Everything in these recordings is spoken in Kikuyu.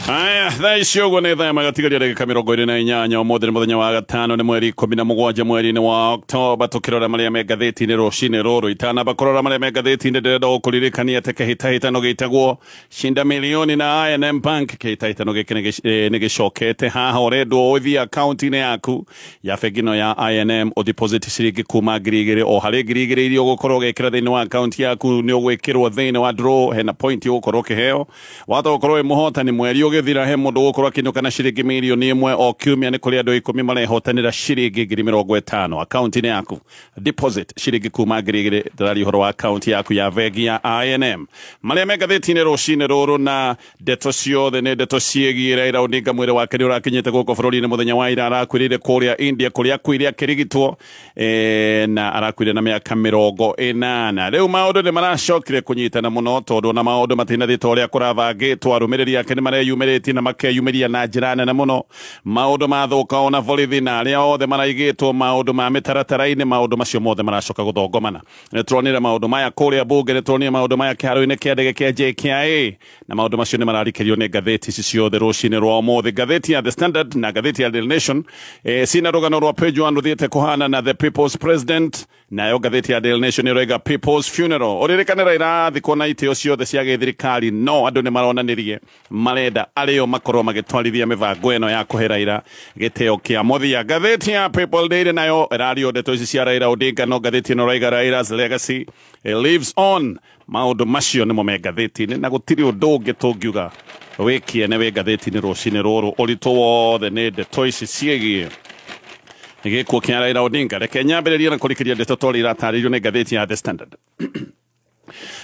Aya, thaa ici ũguo nĩ thaa magatigaria ndagĩka 28. Ũmũthĩ nĩ mũthenya wa gatano, nĩ mweri 17 mweri-inĩ wa Oktoba. Tũkĩrora marĩa me ngathĩti-inĩ rũcinĩ rũrũ, itanamba kũrora marĩa me ngathĩti-inĩ, ndĩrenda gũkũririkania atĩ kĩhĩtahĩtano gĩtagwo Shinda Milioni na I&M Bank. Kĩhĩtahĩtano gĩkĩ nĩ gĩcokete haha. Ũrendwo ũthiĩ akaunti-inĩ yaku ya bengi ĩno ya I&M, ũdeposit ciringi kuma 2,000. O harĩ 2,000 iria ũgũkorwo ũgĩkĩra thĩinĩ wa akaunti yaku, nĩ ũgwĩkĩrwo thĩinĩ wa draw. Hena point ũgũkorwo ũkĩheo wata gũkorwo wĩ mũhotani. Mweri ũgĩthira, he mũndũ ũgũkorwo akĩinũka na ciringi 1,000,000. O kiumia nĩ kũrĩ andũ 10 marehotanĩra ciringi 50,000. Akaunti-inĩ yaku deposit ciringi kuma 2,000. Ndĩraria ũhoro wa akaunti yaku ya bengi ya I&M. Marĩa me ngathĩti-inĩ rũcinĩ rũrũ na ndeto ciothe nĩ ndeto ciĩgiĩ Raila Odinga. Mwĩrĩ wake nĩ ũrakinyĩte gũkũ bũrũri-inĩ mũthenya wa ira. Arakuĩrĩire kũrĩa India, kũrĩa akuire akĩrigitwo, na arakuire na mĩaka 80. Rĩu maũndũ nĩ maracokire kũnyitana mũno, tondũ ona maũndũ matinathiĩ ta ũrĩa kũrabangĩtwo. Arũmĩrĩri ake nĩ mareyumĩrĩtie na makeyumĩria na njĩra nene mũno. Maũndũ mathũka, ona borithi na arĩa othe maraigĩtwo maũndũ ma mĩtaratara-inĩ, maũndũ macio mothe maracoka gũthongomana. Nĩ turonire maũndũ maya kũrĩa bunge, nĩ turonire maũndũ maya kĩharo-inĩ kĩa ndege kĩa JKIA, na maũndũ macio nĩ mararikĩrio nĩ ngathĩti ici ciothe rũcinĩ rwa ũmũthĩ. Ngathĩti ya The Standard na ngathĩti ya Daily Nation cina rũgano rwa page 1 rũthiĩte kũhana na The People's President. Nayo ngathĩti ya Daily Nation ĩroiga People's Funeral. Ũririkane Raila athikwo na itĩo ciothe cia gĩthirikari, no andũ nĩ maronanirie marenda arĩo makorwo magĩtwarithia mĩbango ĩno ya kũhe Raila gĩtĩo kĩa mũthia. Ngathĩti ya People Daily nayo ĩrario ndeto ici cia Raila Odinga, no ngathĩti ĩno ĩraiga Raila's legacy lives on. Maũndũ macio nĩmo me ngathĩti-inĩ, na gũtirĩ ũndũ ũngĩ tũngiuga wĩ kĩene wĩ ngathĩti-inĩ rũcinĩ rũrũ. Ũritũ wothe nĩ ndeto ici ciĩgiĩ gĩkuũ kĩa Raila Odinga. Reke nyambĩrĩrie na kũrikĩria ndeto ta ũrĩa iratarĩrio nĩ ngathĩti ya The Standard.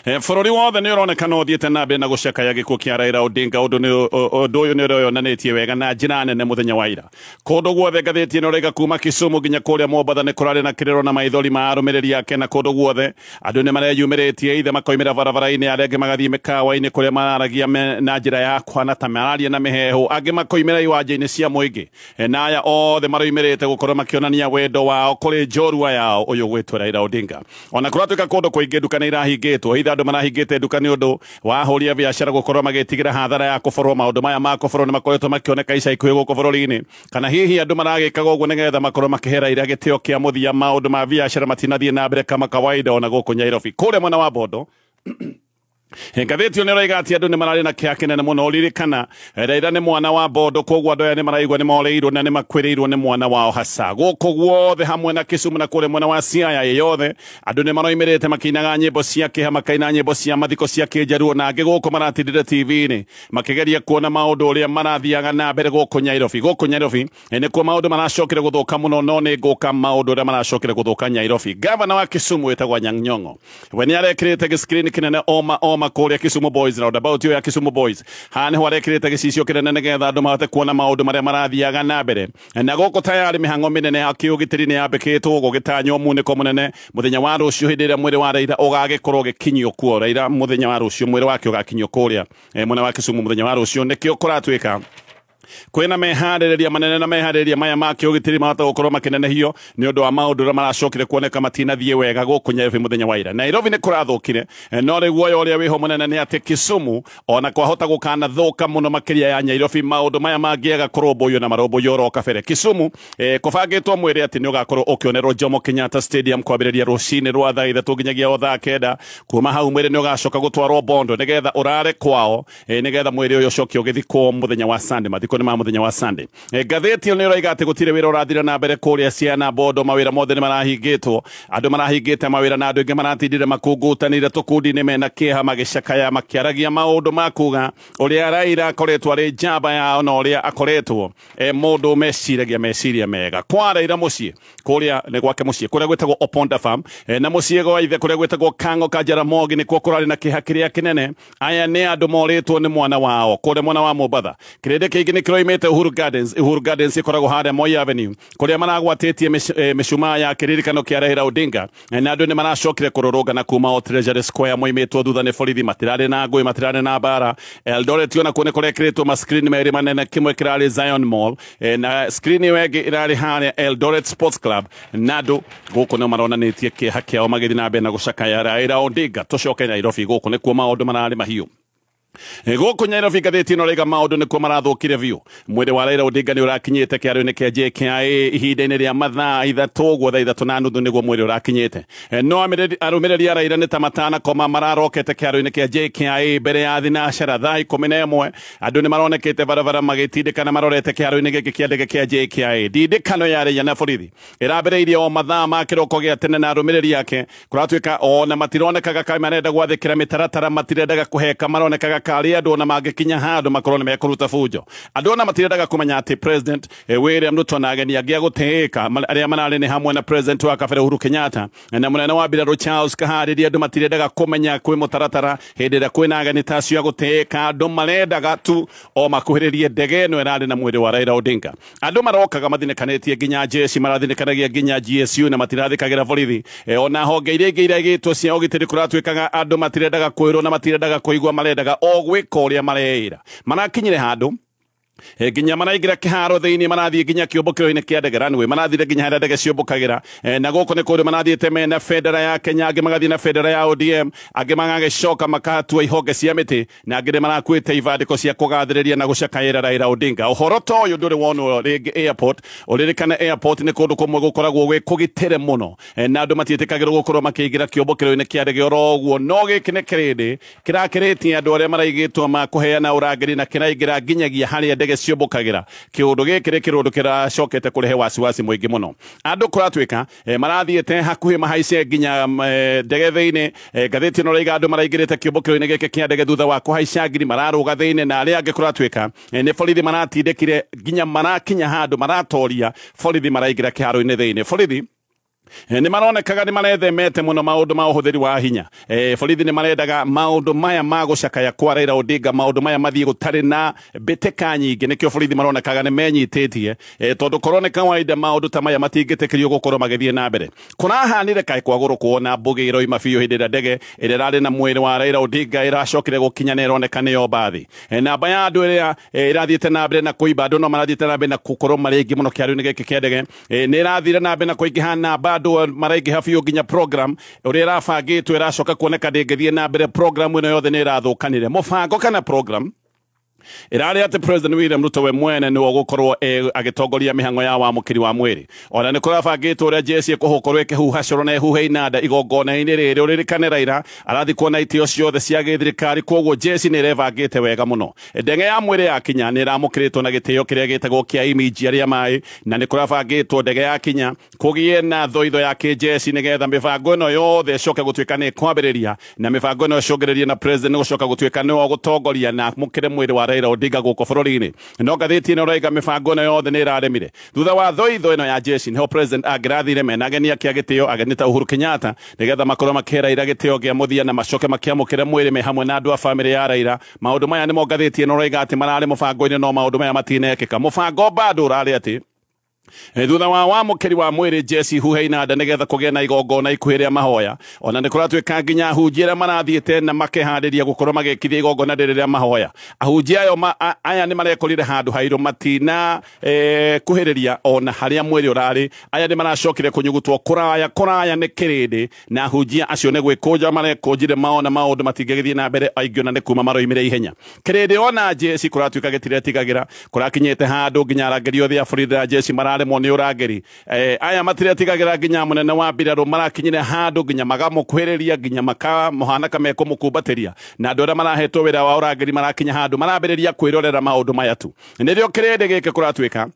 Bũrũri wothe nĩ ũronekana ũthiĩte na mbere na gũcakaya gĩkuũ kĩa Raila Odinga. Ũndũ ũyũ nĩ ũreyonanĩtie wega na njĩra nene mũthenya wa ira kũndũ guothe. Ngathĩti ĩno ĩraiga kuma Kisumu nginya kũrĩa Mombatha nĩ kũrarĩ na kĩrĩro na maithori ma arũmĩrĩri ake, na kũndũ guothe andũ nĩ mareyumĩrĩtie, ithe makoimĩra barabara-inĩ, arĩa angĩ magathiĩ mĩkawa-inĩ kũrĩa mararagia na njĩra ya kwana ta mararia na mĩheehũ, angĩ makoimĩra iwanja-inĩ cia mũingĩ. Na aya othe maroimĩrĩte gũkorwo makĩonania wendo wao kũrĩ njorua yao ũyũ gwĩtwo Raila Odinga. Ona kũratuĩka kũndũ kũingĩ nduka nĩ irahingĩtwo, hitha andũ marahingĩte nduka nĩ ũndũ wa ahũri a biacara gũkorwo magĩtigĩra hathara ya kũborwo. Maũndũ maya ma kũborwo nĩ makoretwo makĩoneka ica ikuhĩ gũkũ bũrũri-inĩ, kana hihi andũ maragĩkaga ũguo nĩgetha makorwo makĩhe Raila gĩtĩo kĩa mũthia. Maũndũ ma biacara matinathiĩ na mbere kama kawaida ona gũkũ Nairobi, kũrĩa mwena wa Bondo. Ngathĩti ĩyo nĩ ĩroiga atĩ andũ nĩ mararĩ na kĩeha kĩnene mũno. Ririkana Raila nĩ mwana wa Bondo, koguo andũ aya nĩ maraigua nĩ morĩirwo na nĩ makwĩrĩirwo nĩ mwana wao hasa. Gũkũ guothe hamwe na Kisumu na kũrĩa mwena wa Siaya yothe, andũ nĩ maroimĩrĩte makĩinaga nyĩmbo cia kĩeha, makaina nyĩmbo cia mathiko cia kĩnjaruo, na angĩ gũkũ maratindire TV-inĩ makĩgeria kuona maũndũ ũrĩa marathiaga na mbere gũkũ Nairobi. Gũkũ Nairobi nĩkuo maũndũ maracokire gũthũka mũno, no nĩ ngũka maũndũ ũrĩa maracokire gũthũka Nairobi. Gavana wa Kisumu wĩtagwo Anyang' Nyong'o we nĩ arekĩrĩte gĩskrini kĩnene oma oma kũrĩa Kisumu Boys roundabout ĩyo ya Kisumu Boys. Haha nĩho arekĩrĩte gĩcicio kĩnene nĩgetha andũ mahote kuona maũndũ marĩa marathiaga na mbere. Na gũkũ tayarĩ mĩhang'o mĩnene ya kĩũgitĩri nĩ yambĩkĩtwo, gũgĩtanywo munĩko mũnene mũthenya wa rũciũ hĩndĩ ĩrĩa mwĩrĩ wa Raila ũgagĩkorwo ũgĩkinyio kuo. Raila mũthenya wa rũciũ mwĩrĩ wake ũgakinyio kũrĩa mwena wa Kisumu mũthenya wa rũciũ. Nĩkĩo kũratuĩka kwĩna meharĩrĩria manene, na meharĩrĩria maya ma kĩũgitĩri mahota gũkorwo makĩnenehio nĩ ũndũ wa maũndũ ũrĩa maracokire kuoneka matinathiĩ wega gũkũ Nairobi mũthenya wa ira. Nairobi nĩ kũrathũkire, no rĩu guoya ũrĩa wĩho mũnene nĩ atĩ Kisumu ona kwahota gũkanathũka mũno makĩria ya Nairobi, maũndũ maya mangĩaga kũrũmbũiyo na marũmbũiyo oro kabere. Kisumu kũbangĩtwo mwĩrĩ atĩ nĩ ũgakorwo ũkĩonerwo Jomo Kenyatta Stadium kwambĩrĩria rũcinĩ rwa thaa 3 nginyagia o thaa 9. Kuma hau mwĩrĩ nĩ ũgacoka gũtwarwo Bondo nĩgetha ũrare kwao, nĩgetha mwĩrĩ ũyũ ũcoke ũgĩthikwo mũthenya wa Sunday. Mathiko nĩ ma mũthenya wa Sunday. Ngathĩti ĩyo nĩ ĩroiga atĩ gũtirĩ wĩra ũrathira na mbere kũrĩa ciana Bondo, mawĩra mothe nĩ marahingĩtwo, andũ marahingĩte mawĩra, na andũ aingĩ maratindire makungutanĩire tũkundi-inĩ mena kĩeha, magĩcakaya, makĩaragia maũndũ ma kuga ũrĩa Raila akoretwo arĩ njamba yao na ũrĩa akoretwo mũndũ meciragia meciria mega. Kwa Raila mũciĩ kũrĩa nĩ gwake mũciĩ kũrĩa gwĩtagwo Oponda Farm, na mũciĩ gwa ithe kũrĩa gwĩtagwo Kang'o ka Jaramogi nĩkuo kũrarĩ na kĩeha kĩrĩa kĩnene. Aya nĩ andũ morĩtwo nĩ mwana wao kũrĩa mwena wa Mombatha. Kĩrĩndĩ kĩingĩ nĩ kĩroimĩte Uhuru Gardens. Uhuru Gardens ĩkoragwo harĩa Moi Avenue, kũrĩa maragwatĩtie mĩcumaa ya kĩririkano kĩa Raila Odinga, na andũ nĩ maracokire kũrũrũngana kuma o Treasury Square moimĩtwo thutha nĩ borithi. Matirarĩ na ngũĩ, matirarĩ na mbara. Eldoret onakuo nĩ kũrekĩrĩtwo ma screen merĩ manene, kĩmwe kĩrarĩ Zion Mall, na screen ĩyo ĩngĩ ĩrarĩ harĩa Eldoret Sports Club, na andũ gũkũ nĩo maronanĩtie kĩeha kĩao magĩthiĩ na mbere na gũcakaya Raila Odinga. Tũcoke Nairobi, gũkũ nĩkuo maũndũ mararĩ mahiũ. Gũkũ Nairobi ngathĩti ĩno raiga maũndũ nĩkuo marathũkire biũ. Mwĩrĩ wa Raila Odinga nĩ ũrakinyĩte kĩharo-inĩ kĩa JKIA ihinda-inĩ rĩa mathaa 3 ũguo, thaa 3:30 nĩguo mwĩrĩ ũrakinyĩte. No arũmĩrĩri a Raila nĩ ta matanakoma mararokete kĩharo-inĩ kĩa JKIA mbere ya thinacara thaa 11. Andũ nĩ maronekete barabara magĩtindĩkana marorete kĩharo-inĩ gĩkĩ kĩa ndege kĩa JKIA. Ndindĩkano ya Raila na borithi ĩrambĩrĩirie o mathaa ma kĩroko gĩa tene na arũmĩrĩri ake kũratuĩka ona matironekaga kaĩ marenda gwathĩkĩra mĩtaratara, matirendaga kũheka, maronekaga karĩ andũ ona mangĩkinya handũ makorwo nĩ mekũruta bunjo. Andũ ona matirendaga kũmenya atĩ President William Ruto na ageni angĩ a gũtĩĩka arĩa mararĩ nĩ hamwe na President wa kabere Uhuru Kenyatta na mũnene wa mbirarũ Charles Kaharĩria. Andũ matirendaga kũmenya kwĩ mũtaratara hĩndĩ ĩrĩa kwĩna ageni ta acio a gũtĩĩka. Andũ marendaga tu o makuhĩrĩrie ndege ĩno ĩrarĩ na mwĩrĩ wa Raila Odinga. Andũ marokaga mathinĩkanĩtie nginya jeshi, marathinĩkanagia nginya GSU na matirathĩkagĩra borithi. Ona honge iria ingĩ iraigĩtwo cia ũgitĩri kũratuĩkaga andũ matirendaga kwĩrwo na matirendaga kũigua, marendaga o gwĩka ũrĩa mareĩra. Marakinyire handũ nginya maraingĩra kĩharo thĩinĩ, marathiĩ nginya kĩũmbũkĩro-inĩ kĩa ndege runway, marathire nginya harĩa ndege ciũmbũkagĩra. Na gũkũ nĩ kũndũ marathiĩte mena bendera ya Kenya, angĩ magathiĩ na bendera ya ODM, angĩ magagĩcoka makahatua ihonge cia mĩtĩ, na angĩ nĩ marakuĩte ibandĩko cia kũgathĩrĩria na gũcakaĩra Raila Odinga. Ũhoro ta ũyũ ndũrĩ wonwo rĩngĩ airport. Ũririkane airport nĩ kũndũ kũmwe gũkoragwo gwĩ kũgitĩre mũno, na andũ matiĩtĩkagĩrwo gũkorwo makĩingĩra kĩũmbũkĩro-inĩ kĩa ndege oro ũguo. No gĩkĩ nĩ kĩrĩndĩ kĩrakĩrĩtie andũ arĩa maraigĩtwo ma kũheana ũrangĩri na kĩraingĩra nginyagia harĩa ndege ciũmbũkagĩra. Kĩũndũ gĩkĩ nĩ kĩũndũ kĩracokete kũrehe wasiwasi mũingĩ mũno. Andũ kũratuĩka marathiĩte hakuhĩ mahaice nginya ndege thĩinĩ. Ngathĩti ĩno raiga andũ maraingĩrĩte kĩũmbũkĩro-inĩ gĩkĩ kĩa ndege thutha wa kũhaica ngiri mararũga thĩinĩ, na arĩa angĩ kũratuĩka nĩ borithi maratindĩkire nginya marakinya handũ maratoria borithi maraingĩra kĩharo-inĩ thĩinĩ. Borithi nĩ maronekaga nĩ marethemete mũno maũndũ ma ũhũthĩri wa hinya. Borithi nĩ marendaga maũndũ maya ma gũcakaya kwa Raila Odinga, maũndũ maya mathiĩ gũtarĩ na mbĩtĩka nyingĩ. Nĩkĩo borithi maronekaga nĩ menyitĩtie, tondũ korwo nĩ kawaida maũndũ ta maya matingĩtĩkĩrio gũkorwo magĩthiĩ na mbere. Kũrahanire kaĩ kwagũrũ kuona mbũgĩ ĩroima biũ hĩndĩ ĩrĩa ndege ĩrĩa ĩrarĩ na mwĩrĩ wa Raila Odinga ĩracokire gũkinya na ĩroneka nĩyo mbathi. Namba ya andũ ĩrĩa ĩrathiĩte na mbere na kũimba, andũ no marathiĩte na mbere na gũkorwo marĩ aingĩ mũno kĩharo-inĩ gĩkĩ kĩa ndege. Nĩ ĩrathire na mbere na kũingĩha namba andũ maraingĩha biũ nginya program ũrĩa ĩrabangĩtwo ĩracoka kuoneka ndĩngĩthiĩ na mbere. Program ĩno yothe nĩ ĩrathũkanire. Mũbango kana program ĩrarĩ atĩ President William Ruto we mwene nĩwe ũgũkorwo agĩtongoria mĩhang'o ya wamũkĩri wa mwĩrĩ. Ona nĩ kũrabangĩtwo ũrĩa jeshi ĩkũhũkorwo ĩkĩhuha coro na ĩhuhe inanda igongona-inĩ rĩrĩ. Ũririkane Raila arathikwo na itĩo ciothe cia gĩthirikari, koguo jeshi nĩ ĩrebangĩte wega mũno. Ndege ya mwĩrĩ yakinya nĩ ĩramũkĩrĩtwo na gĩtĩo kĩrĩa gĩtagwo kĩa image arĩa maĩ, na nĩ kũrabangĩtwo ndege yakinya kũgĩe na thoitho ya kĩjeshi nĩgetha mĩbango ĩno yothe ĩcoke gũtuĩka nĩ ĩkwambĩrĩria, na mĩbango ĩno ĩcũngĩrĩrie na president gũcoka gũtuĩka nĩwe ũgũtongoria na amũkĩre mwĩrĩ wa Raila Odinga gũkũ bũrũri-inĩ. No ngathĩti ĩno ĩrauga mĩbango ĩno yothe nĩ ĩraremire. Thutha wa thoitho ĩno ya jeshi nĩho president angĩrathire mena ageni ake a gĩtĩo, ageni ta Uhuru Kenyatta, nĩgetha makorwo makĩhe Raila gĩtĩo kĩa mũthia na macoke makĩamũkĩre mwĩrĩ me hamwe na andũ a bamĩrĩ ya Raila. Maũndũ maya nĩmo ngathĩti ĩno ĩrauga atĩ mararĩ mũbango-inĩ, no maũndũ maya matinekĩka. Mũbango bado ũrarĩ atĩ thutha wa wamũkĩri wa mwĩrĩ jeshi huhe inanda nĩgetha kũgĩe na igongona ikuhĩ rĩa mahoya. Ona nĩ kũratuĩka nginya ahunjia arĩa marathiĩte na makeharĩria gũkorwo magĩkithia igongona rĩrĩ rĩa mahoya, ahunjia aya nĩ marekorire handũ hairũ matina kuhĩrĩria ona harĩa mwĩrĩ ũrarĩ. Aya nĩ maracokire kũnyugutwo kũraya kũraya nĩ kĩrĩndĩ, na ahunjia acio nĩ gwĩkũnja marekũnjire maona maũndũ matingĩgĩthiĩ na mbere, aingĩ ona nĩ kuma maroimire ihenya. Kĩrĩndĩ ona jeshi kũratuĩka gĩtiretigagĩra, kũrakinyĩte handũ nginya arangĩri othe a borithi na jeshi mararemwo nĩ ũrangĩri. Aya matiretigagĩra nginya mũnene wa mbirarũ marakinyire handũ nginya magamũkuhĩrĩria nginya makamũhana ka mekũmũkumbatĩria, na andũ arĩa marahetwo wĩra wa ũrangĩri marakinya handũ marambĩrĩria kwĩrorera maũndũ maya tu. Nĩrĩo kĩrĩndĩ gĩkĩ kũratuĩka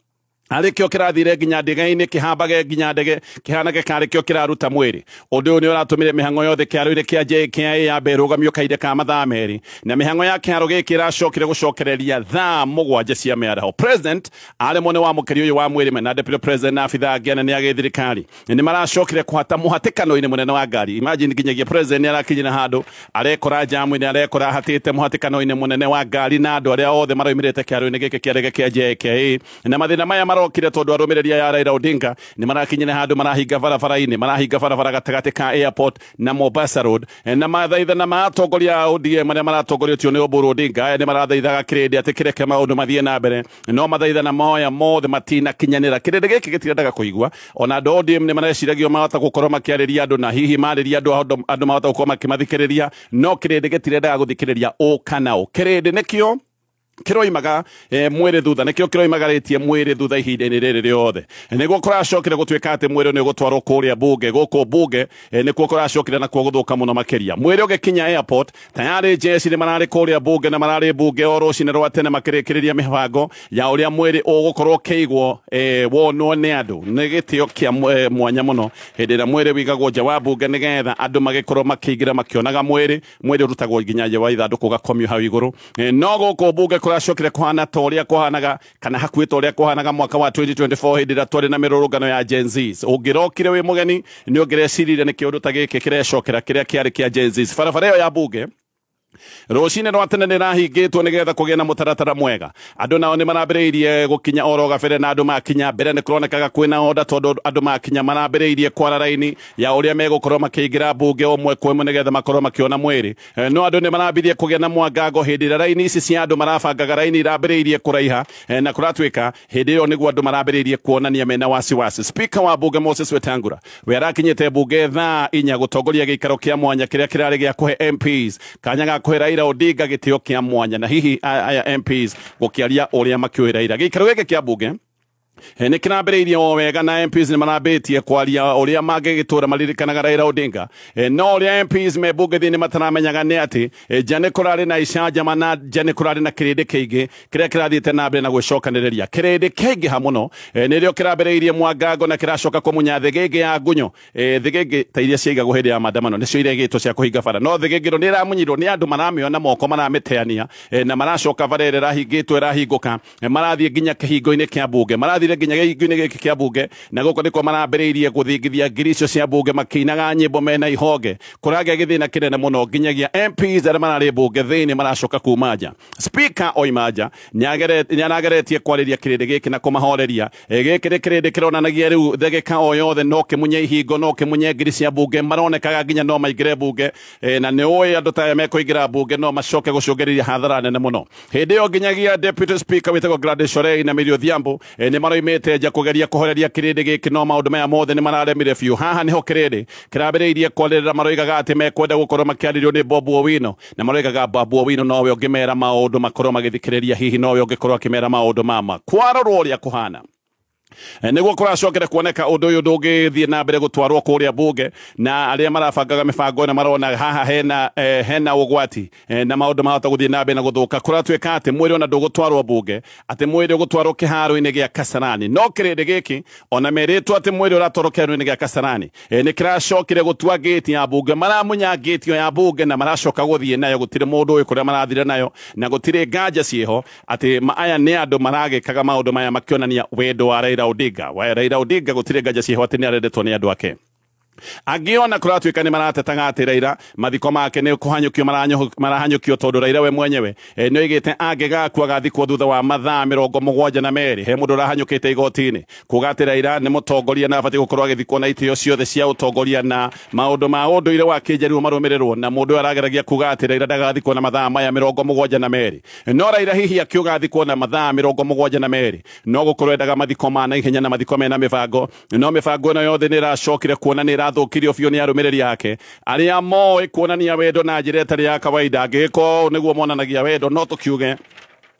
arĩ kĩo kĩrathire nginya ndege-inĩ, kĩhambage nginya ndege kĩhanage karĩ kĩo kĩraruta mwĩrĩ. Ũndũ ũyũ nĩ ũratũmire mĩhang'o yothe kĩharo-inĩ kĩa JKIA yambe ĩrũgamio kahinda ka mathaa 2, na mĩhang'o ya kĩharo gĩkĩ ĩracokire gũcokereria thaa 7 cia mĩaraho. President aremwo nĩ wamũkĩri ũyũ wa mwĩrĩ mena deputy president na abithaa angĩ anene a gĩthirikari nĩ maracokire kũhata mũhatĩkano-inĩ mũnene wa ngari. Imagine nginyagia president nĩ arakinyire handũ arekora jamu-inĩ, arekora ahatĩte mũhatĩkano-inĩ mũnene wa ngari na andũ arĩa othe maroimĩrĩte kĩharo-inĩ gĩkĩ kĩa ndege kĩa JKIA, na mathĩna maya marokire tondu arumiriri ya Raila Odinga ni marakinyire handu marahinga barabara-ini, marahinga barabara gatagati ka airport na Mombasa Road, na mathaitha na matongoria a ODM aria maratongoretio ni Oburu Odinga aya ni marathaithaga kirindi ati kireke maundu mathie na mbere, no mathaitha na moya mothe matinakinyanira. Kirindi giki gitirendaga kuigua ona andu ODM ni mareciragio mahota gukorwo makiariria andu na hihi mariria andu mahota gukorwo makimathikiriria, no kirindi gitirendaga guthikiriria u kana u. Kirindi nikio kiroimaga mwiri thutha, nikio kiroimagaritie mwiri thutha ihinda-inĩ rĩrĩ rĩothe. Nĩguo kũracokire gũtuĩka atĩ mwĩrĩ nĩ ũgũtwarwo kũrĩa bunge, gũkũ bunge nĩkuo kũracokire nakuo gũthũka mũno makĩria. Mwĩrĩ ũgĩkinya airport tayarĩ jeshi nĩ mararĩ kũrĩa bunge na mararĩ bunge o rũcinĩ rwa tene makĩrĩkĩrĩria mĩbango ya ũrĩa mwĩrĩ ũgũkorwo ũkĩigwo wonwo nĩ andũ. Nĩ gĩtĩo kĩa mwanya mũno hĩndĩ ĩrĩa mwĩrĩ wĩigagwo nja wa bunge nĩgetha andũ magĩkorwo makĩingĩra makĩonaga mwĩrĩ. Mwĩrĩ ũrutagwo nginya nja wa ithandũkũ ũgakomio hau igũrũ. No gũkũ bunge kuracokire kuhana ta uria kuhanaga kana hakuhĩ ta uria kuhanaga mwaka wa 2024 hĩndĩ ĩrĩa twarĩ na mĩrũrũngano ya Gen Zs. Ũngĩrokire wĩ mũgeni nĩ ũngĩreciririe nĩ kĩũndũ ta gĩkĩ kĩrecokera kĩrĩa kĩarĩ kĩa Gen Zs. Barabara ĩyo ya bunge rũcinĩ rwa tene nĩ ĩrahingĩtwo nĩgetha kũgĩe na mũtaratara mwega. Andũ nao nĩ marambĩrĩirie gũkinya oro gabere, na andũ makinya mbere nĩ kũronekaga kwĩna order tondũ andũ makinya marambĩrĩirie kwara raini ya ũrĩa megũkorwo makĩingĩra bunge ũmwe kwa ĩmwe nĩgetha makorwo makĩona mwĩrĩ. No andũ nĩ marambirie kũgĩa na mwangango hĩndĩ ĩrĩa raini ici cia andũ marabangaga raini irambĩrĩirie kũraiha, na kũratuĩka hĩndĩ ĩyo nĩguo andũ marambĩrĩirie kuonania mena wasiwasi. Speaker wa bunge Moses Wetangula we arakinyĩte bunge thaa 4 gũtongoria gĩikaro kĩa mwanya kĩrĩa kĩrarĩ gĩa kũhe MPs kanya ga kũhe Raila Odinga gĩtĩo kĩa mwanya, na hihi aya MPs gũkĩaria ũrĩa makĩũĩ Raila. Gĩikaro gĩkĩ kĩa bunge nĩ kĩrambĩrĩirie o wega na MPs nĩ marambĩtie kwaria ũrĩa mangĩgĩtũra maririkanaga Raila Odinga. No ũrĩa MPs me bunge thĩinĩ mataramenyaga nĩ atĩ nja nĩ kũrarĩ na icanjama na nja nĩ kũrarĩ na kĩrĩndĩ kĩingĩ kĩrĩa kĩrathiĩte na mbere na gwĩcokanĩrĩria. Kĩrĩndĩ kĩaingĩha mũno nĩrĩo kĩrambĩrĩirie mwangango na kĩracoka kũmunya thĩgĩngĩ ya ngunyo, thĩgĩngĩ ta iria ciaigagwo hĩndĩ ya maandamano nĩcio iregĩtwo cia kũhinga bara, no thĩgĩngĩ ĩno nĩ ĩramunyirwo nĩ andũ maramĩona moko maramĩteania, na maracoka bara ĩrĩa ĩrahingĩtwo ĩrahingũka, marathiĩ nginya kĩhingo-inĩ kĩa bunge, marathire nginya gĩhingo-inĩ gĩkĩ kĩa bunge, na gũkũ nĩkuo marambĩrĩirie gũthingithia ngiri icio cia bunge makĩinaga nyĩmbo mena ihonge. Kũragĩa gĩthĩna kĩnene mũno nginyagia MPs arĩa mararĩ bunge thĩinĩ maracoka kuma nja. Speaker oima nja nĩ arageretie kwarĩria kĩrĩndĩ gĩkĩ na kũmahoreria. Gĩkĩ nĩ kĩrĩndĩ kĩronanagia rĩu ndagĩka o yothe no kĩmunye ihingo, no kĩmunye ngiri cia bunge, maronekaga nginya no maingĩre bunge, na nĩ ũĩ andũ ta aya mekũingĩra bunge no macoke gũcũngĩrĩria hathara nene mũno. Hĩndĩ ĩyo nginyagia Deputy Speaker wĩtagwo Gladys Shollei na Millie Odhiambo nĩ maroimĩte nja kũgeria kũhoreria kĩrĩndĩ gĩkĩ, no maũndũ maya mothe nĩ mararemire biũ. Haha nĩho kĩrĩndĩ kĩrambĩrĩirie kwarĩrĩra, maroigaga atĩ mekwenda gũkorwo makĩarĩrio nĩ Babu Owino, na maroigaga Babu Owino nowe ũngĩmera maũndũ makorwo magĩthikĩrĩria, hihi nowe ũngĩkorwo akĩmera maũndũ mama. Kwarorwo ũrĩa kũhana nĩguo kũracokera kuoneka ũndũ ũyũ ndũngĩthiĩ na mbere gũtwarwo kũrĩa bunge, na arĩa marabangaga mĩbango ĩno marona haha hena ũgwati, na maũndũ mahota gũthiĩ na mbere na gũthũka. Kũratuĩka atĩ mwĩrĩ ona ndũgũtwarwo bunge, atĩ mwĩrĩ ũgũtwarwo kĩharo-inĩ gĩa Kasarani. No kĩrĩndĩ gĩkĩ ona merĩtwo atĩ mwĩrĩ ũratwarwo kĩharo-inĩ gĩa Kasarani, nĩ kĩracokire gũtua ngĩti ya bunge, maramunya ngĩti ĩyo ya bunge na maracoka gũthiĩ nayo. Gũtirĩ mũndũ ũĩ kũrĩa marathire nayo, na gũtirĩ nganja ciĩho atĩ aya nĩ andũ maragĩkaga maũndũ maya makĩonania wendo wa Raila Odinga. Wa Raila Odinga gũtirĩ nganja ciĩho atĩ nĩ arendetwo nĩ andũ ake. Angĩona kũratuĩka nĩ maratetaga atĩ Raila mathiko make nĩ kũhanyũkio marahanyũkio tondũ Raila we mwenyewe nĩ oigĩte angĩgakua agathikwo thutha wa mathaa 72. He mũndũ ũrahanyũkĩte igoti-inĩ kuga atĩ Raila nĩ mũtongoria na abatiĩ gũkorwo agĩthikwo na itĩo ciothe cia ũtongoria na maũndũ ma ũndũire wa kĩnjaruo marũmĩrĩrwo, na mũndũ ũyũ arageragia kuga atĩ Raila ndagathikwo na mathaa maya 72. No Raila hihi akiuga athikwo na mathaa 72 no gũkorwo endaga mathiko ma naihenya na mathiko mena mĩbango, no mĩbango ĩno yothe nĩ ĩracokire kuona nĩ ĩrathũkirio biũ nĩ arũmĩrĩri ake arĩa moĩ kuonania wendo na njĩra ĩtarĩ ya kawaida. Angĩgĩkorwo nĩguo monanagia wendo, no tũkiuge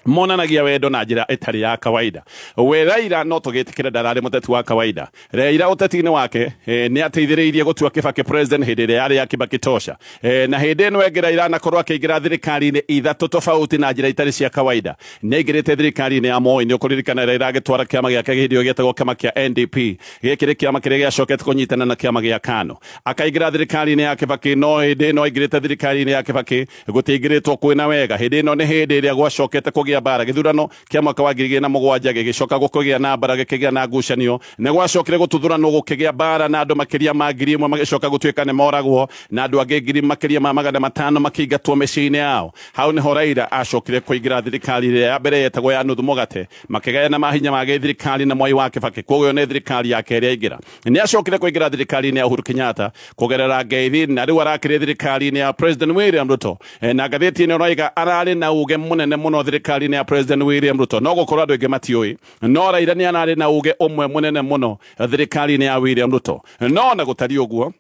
monanagia wendo na njĩra ĩtarĩ ya kawaida. We Raila no tũgĩtĩkĩre ndararĩ mũteti wa kawaida. Raila ũteti-inĩ wake nĩ ateithĩrĩirie gũtua Kibaki president hĩndĩ ĩrĩa yarĩ ya Kibaki tosha, na hĩndĩ ĩno ĩngĩ Raila anakorwo akĩingĩra thirikari-inĩ ithatũ tofauti na njĩra itarĩ cia kawaida. Nĩ aingĩrĩte thirikari-inĩ ya Moi, nĩ ũkũririkana Raila agĩtwara kĩama gĩake hĩndĩ ĩyo gĩetagwo kĩama kĩa NDP. Gĩkĩ nĩ kĩama kĩrĩa gĩacokete kũnyitana na kĩama gĩa KANU. Akaingĩra thirikari-inĩ ya Kibaki, no hĩndĩ ĩno aingĩrĩte thirikari-inĩ ya Kibaki gũtiaingĩrĩtwo kwĩna wega. Hĩndĩ ĩno nĩ hĩndĩ ĩrĩa gwacokete kũgĩa gũkĩgĩa mbara. Gĩthurano kĩa mwaka wa 2007 gĩgĩcoka gũkĩgĩa na mbara, gĩkĩgĩa na ngucanio. Nĩ gwacokire gũtuthũranwo gũkĩgĩa mbara na andũ makĩria ma 1000 magĩcoka gũtuĩka nĩ moragwo, na andũ angĩ ngiri makĩria ma 500 makĩingatwo mĩciĩ-inĩ yao. Hau nĩho Raila acokire kũingĩra thirikari ĩrĩa ya mbere yetagwo ya nuthu mũgate, makĩgayana mahinya ma gĩthirikari na Mwai wa Kibaki. Koguo nĩ thirikari yake ĩrĩa aingĩra. Nĩ acokire kũingĩra thirikari-inĩ ya Uhuru Kenyatta kũgerera ngeithi, na rĩu arakĩrĩ thirikari-inĩ ya President William Ruto. Na ngathĩti ĩno ĩroiga ararĩ na uge mũnene mũno thirikari-inĩ ya President William Ruto. No gũkorwo andũ aingĩ matiũĩ, no Raila nĩ ararĩ na uge ũmwe mũnene mũno thirikari-inĩ ya William Ruto. No na gũtariĩ ũguo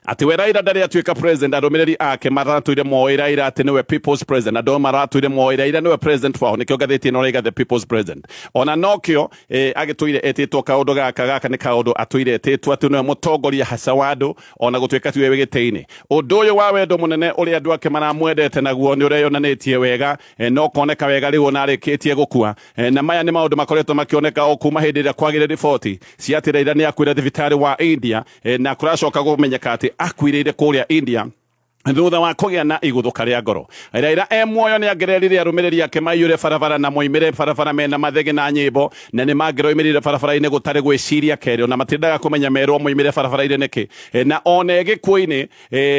atĩ we Raila ndarĩ atuĩka president, arũmĩrĩri ake maratũire moĩ Raila atĩ nĩwe people's president, andũ maratũire moĩ Raila nĩwe president wao. Nĩkĩo ngathĩti ĩno ĩraiga the people's president. Ona nokĩo agĩtũire etĩtwo kaũndũ gaka, gaka nĩ kaũndũ atũire etĩtwo atĩ nĩwe mũtongoria haca wa andũ, ona gũtuĩka tiwe wĩ gĩtĩ-inĩ. Ũndũ ũyũ wa wendo mũnene ũrĩa andũ ake maramwendete naguo nĩ ũreyonanĩtie wega, no koneka wega rĩu ona arĩkĩtie gũkua. Na maya nĩ maũndũ makoretwo makĩoneka o kuma hĩndĩ ĩrĩa kwagĩre riboti cia atĩ Raila nĩ akuire thibitarĩ wa India, na kũracoka kũmenyeka atĩ akuĩrĩire kũrĩa India thutha wa kũgĩa na igũthũka rĩa ngoro. Raila e muoyo nĩ angererire arũmĩrĩri ake maiyũre barabara na moimĩre barabara mena mathege na nyĩmbo, na nĩ mangĩroimĩrire barabara-inĩ gũtarĩ gwĩciria kerĩ, ona matindaga kũmenya merwo moimĩre barabara-inĩ nĩkĩ. Na ona gĩkuũ-inĩ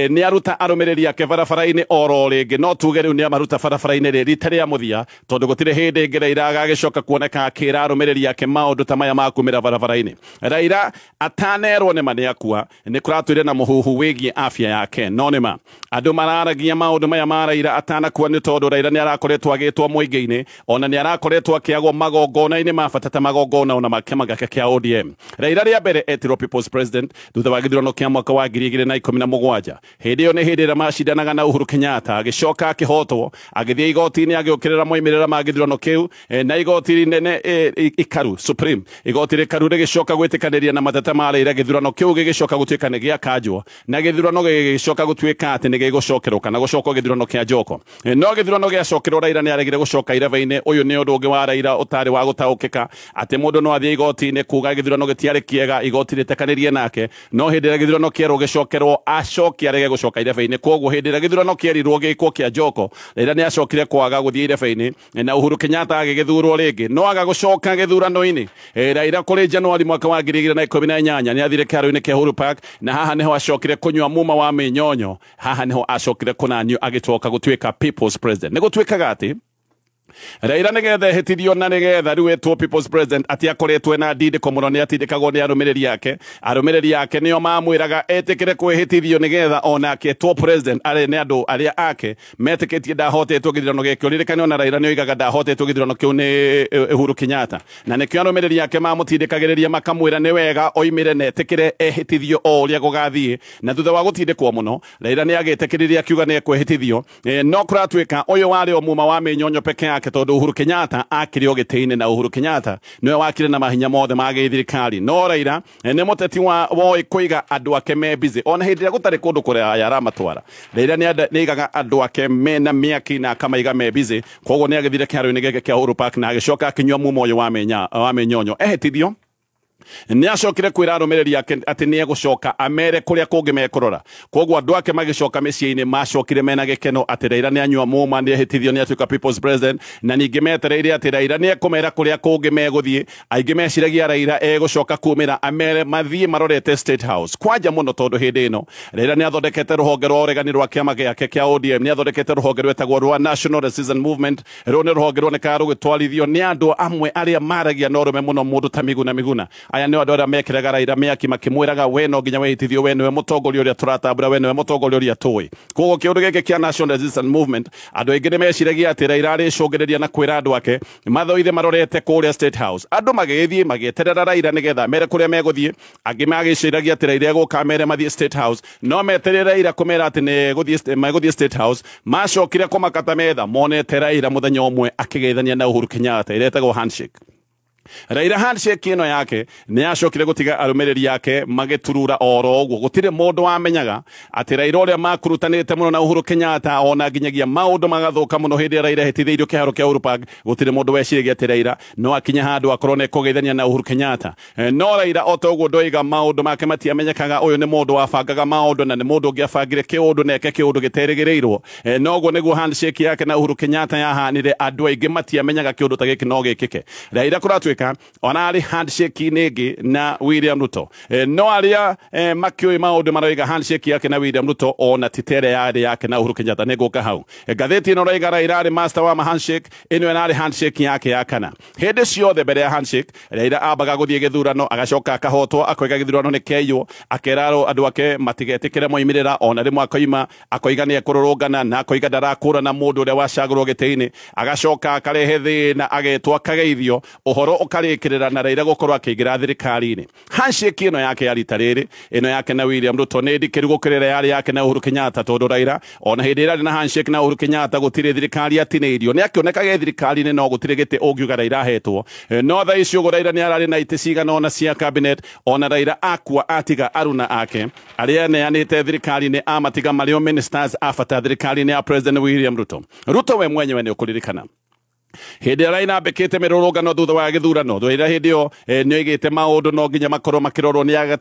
nĩ aruta arũmĩrĩri ake barabara-inĩ oro rĩngĩ, no tuge rĩu nĩ amaruta barabara-inĩ rĩ rita rĩa mũthia, tondũ gũtirĩ hĩndĩ ĩngĩ Raila agagĩcoka kuoneka akĩra arũmĩrĩri ake maũndũ ta maya ma kumĩra barabara-inĩ. Raila atanerwo nĩ ma nĩ akua, nĩ kũratũire na mũhuhu wĩgiĩ afya yake, no nĩ ma andũ mararagia maũndũ maya ma Raila atanakua nĩ tondũ Raila nĩ arakoretwo agĩtwo mũingĩ-inĩ, ona nĩ arakoretwo akĩagwo magongona-inĩ ma bata ta magongona ona ma kĩama gĩake kĩa ODM. Raila rĩa mbere etirwo People's President thutha wa gĩthurano kĩa mwaka wa 2017. Hĩndĩ ĩyo nĩ hĩndĩ ĩrĩa macindanaga na Uhuru Kenyatta, agĩcoka akĩhotwo, agĩthiĩ igoti-inĩ agĩũkĩrĩra moimĩrĩra ma gĩthurano kĩu, na igoti inene ikaru Supreme, igoti rĩkaru rĩgĩcoka gwĩtĩkanĩria na mateta ma Raila, gĩthurano kĩu gĩgĩcoka gũtuĩka nĩ gĩakanjwo, na gĩthurano gĩgĩcoka gũtuĩka atĩ nĩ gĩgũcokerwo kana gũcokwo gĩthurano kĩa Njoko. No gĩthurano gĩacokerwo Raila nĩ aregire gũcoka irebe-inĩ. Ũyũ nĩ ũndũ ũngĩ wa Raila ũtarĩ wa gũtaũkĩka, atĩ mũndũ no athiĩ igoti-inĩ kuga gĩthurano gĩtiarĩ kĩega, igoti rĩtekanĩrie nake, no hĩndĩ ĩrĩa gĩthurano kĩerwo gĩcokerwo acoke arege gũcoka irebe-inĩ. Koguo hĩndĩ ĩrĩa gĩthurano kĩerirwo gĩkwo kĩa Njoko, Raila nĩ acokire kwaga gũthiĩ irebe-inĩ, na Uhuru Kenyatta agĩgĩthurwo rĩngĩ, no aga gũcoka gĩthurano-inĩ. Raila kũrĩ Januari mwaka wa 2018 nĩ athire kĩharo-inĩ kĩa Uhuru Park, na haha nĩho acokire kũnyua muma wa mĩnyonyo, haha nĩho acokire kũnanio agĩcoka gũtuĩka People's President. Nĩ gũtuĩkaga atĩ Raila nĩgetha ehĩtithio na nĩgetha rĩu etwo People's President atĩ akoretwo na ndindĩko mũno, nĩ atindĩkagwo nĩ arũmĩrĩri ake. Arũmĩrĩri ake nĩo mamwĩraga etĩkĩre kwĩhĩtithio nĩgetha onake etwo president, arĩ nĩ andũ arĩa ake metĩkĩtie ndahotetwo gĩthurano gĩkĩ. Ũririkane ona Raila nĩ oigaga ndahotetwo gĩthurano kĩu nĩ Uhuru Kenyatta, na nĩkĩo arũmĩrĩri ake mamũtindĩkagĩrĩria makamwĩra nĩ wega oimĩre na etĩkĩre ehĩtithio o ũrĩa gũgathiĩ. Na thutha wa gũtindĩkwo mũno Raila nĩ agĩtĩkĩririe akiuga nĩ ekwĩhĩtithio, no kũratuĩka ũyũ warĩ o muma wa mĩnyonyo peke yake, tondũ Uhuru Kenyatta akĩrĩ o gĩtĩ-inĩ, na Uhuru Kenyatta nĩwe wakire na mahinya mothe ma gĩthirikari. No Raila nĩ mũteti wa woĩ kũiga andũ ake me busy, ona hĩndĩ ĩrĩa gũtarĩ kũndũ kũraya aramatwara. Raila nĩ aigaga andũ ake mena mĩaki na akamaiga me busy. Koguo nĩ agĩthire kĩharo-inĩ gĩake kĩa Uhuru Park na agĩcoka akĩnyua mumo ũyũ wa mĩnyonyo ehĩtithio. Nĩ acokire kwĩra arũmĩrĩri ake atĩ nĩ egũcoka amere kũrĩa kũngĩ mekũrora. Koguo andũ ake magĩcoka mĩciĩ-inĩ macokire mena gĩkeno atĩ Raila nĩ anyua muma, nĩ ehĩtithio, nĩ atuĩka People's President, na ningĩ metereire atĩ Raila nĩ ekũmera kũrĩa kũngĩ megũthiĩ. Aingĩ meciragia Raila egũcoka kumĩra amere mathiĩ marorete State House. Kwanja mũno tondũ hĩndĩ ĩno Raila nĩ athondekete rũhonge rwa ũregani rwa kĩama gĩake kĩa ODM, nĩ athondekete rũhonge rwetagwo rwa National Resistance Movement. Rũu nĩ rũhonge ruonekaga rũgĩtwarithio nĩ andũ amwe arĩa maragia na ũrũme mũno, mũndũ ta Miguna Miguna. Aya nĩ andũ arĩa mekĩraga Raila mĩaki makĩmwĩraga we no nginya wĩhĩtithio, we nĩwe mũtongoria ũrĩa tũratambũra, we nĩwe mũtongoria ũrĩa tũĩ. Koguo kĩũndũ gĩkĩ kĩa National Resistance Movement andũ aingĩ nĩ meciragia atĩ Raila arĩcũngĩrĩria na kwĩra andũ ake mathoithe marorete kũrĩa State House. Andũ magĩgĩthiĩ magĩeterera Raila nĩgetha mere kũrĩa megũthiĩ, angĩ magĩciragia atĩ Raila egũka mere mathiĩ State House, no meterere Raila kũmera atĩ nĩ megũthiĩ State House. Macokire kũmakata metha monete Raila mũthenya ũmwe akĩgeithania na Uhuru Kenyatta, ĩrĩa ĩtagwo handshake. Raila handshake ĩno yake nĩ yacokire gũtiga arũmĩrĩri yake magĩturura oro ũguo. Gũtirĩ mũndũ wamenyaga atĩ Raila ũrĩa makurutanĩte mũno na Uhuru Kenyatta ona nginyagia maũndũ magathũka mũno hĩndĩ ĩrĩa Raila ahĩtithĩirio kĩharo kĩa Uhuru Park, gũtirĩ mũndũ weciragia atĩ Raila no akinye handũ akorwo nĩ ekũgeithania na Uhuru Kenyatta. No Raila o ta ũguo ndoiga maũndũ make matiamenyekaga. Ũyũ nĩ mũndũ wabangaga maũndũ na nĩ mũndũ ũngĩabangire kĩũndũ na eke kĩũndũ gĩterĩgĩrĩirwo. Noguo nĩguo handshake yake na Uhuru Kenyatta yahanire, andũ aingĩ matiamenyaga kĩũndũ ta gĩkĩ no gĩkĩke. Raila kũratuĩka ona arĩ handshake-inĩ ĩngĩ na William Ruto. No arĩa makĩũĩ maũndũ maroiga handshake yake na William Ruto ona ti ta ĩrĩa yarĩ yake na Uhuru Kenyatta. Nĩ ngũka hau. Ngathĩti ĩno roiga Raila arĩ master wa handshake, ĩno ĩrarĩ handshake yake ya kana. Hĩndĩ ciothe mbere ya handshake Raila ambaga gũthiĩ gĩthurano agacoka akahotwo, akoiga gĩthurano nĩ kĩaiywo, akera andũ ake matigetĩkĩre moimĩrĩra, ona rĩmwe akoima akoiga nĩ ekũrũrũngana na akoiga ndarakũrana mũndũ ũrĩa wacagũrwo gĩtĩ-inĩ, agacoka akarehe thĩna, agetwo akageithio, ũhoro ũkarĩkĩrĩra na Raila gũkorwo akĩingĩra thirikari-inĩ. Handshake ĩno yake ya rita rĩrĩ, ĩno yake na William Ruto nĩ ndikĩru gũkĩra ĩrĩa yarĩ yake na Uhuru Kenyatta, tondũ Raila ona hĩndĩ ĩrĩa arĩ na handshake na Uhuru Kenyatta gũtirĩ thirikari atinĩirio, nĩ akĩonekaga thirikari-inĩ no gũtirĩ gĩtĩ ũngiuga Raila ahetwo. No thaa ici ũguo Raila nĩ ararĩ na itĩ cigana ũna cia cabinet, ona Raila akua atiga aruna ake arĩa aneanĩte thirikari-inĩ amatiga marĩ o ministers a bata thirikari-inĩ ya President William Ruto. Ruto we mwenyewe nĩ ũkũririkana hĩndĩ ĩrĩa Raila ambĩkĩte mĩrũrũngano thutha wa gĩthurano, Raila hĩndĩ ĩyo nĩ oigĩte maũndũ no nginya makorwo makĩrorwo, nĩ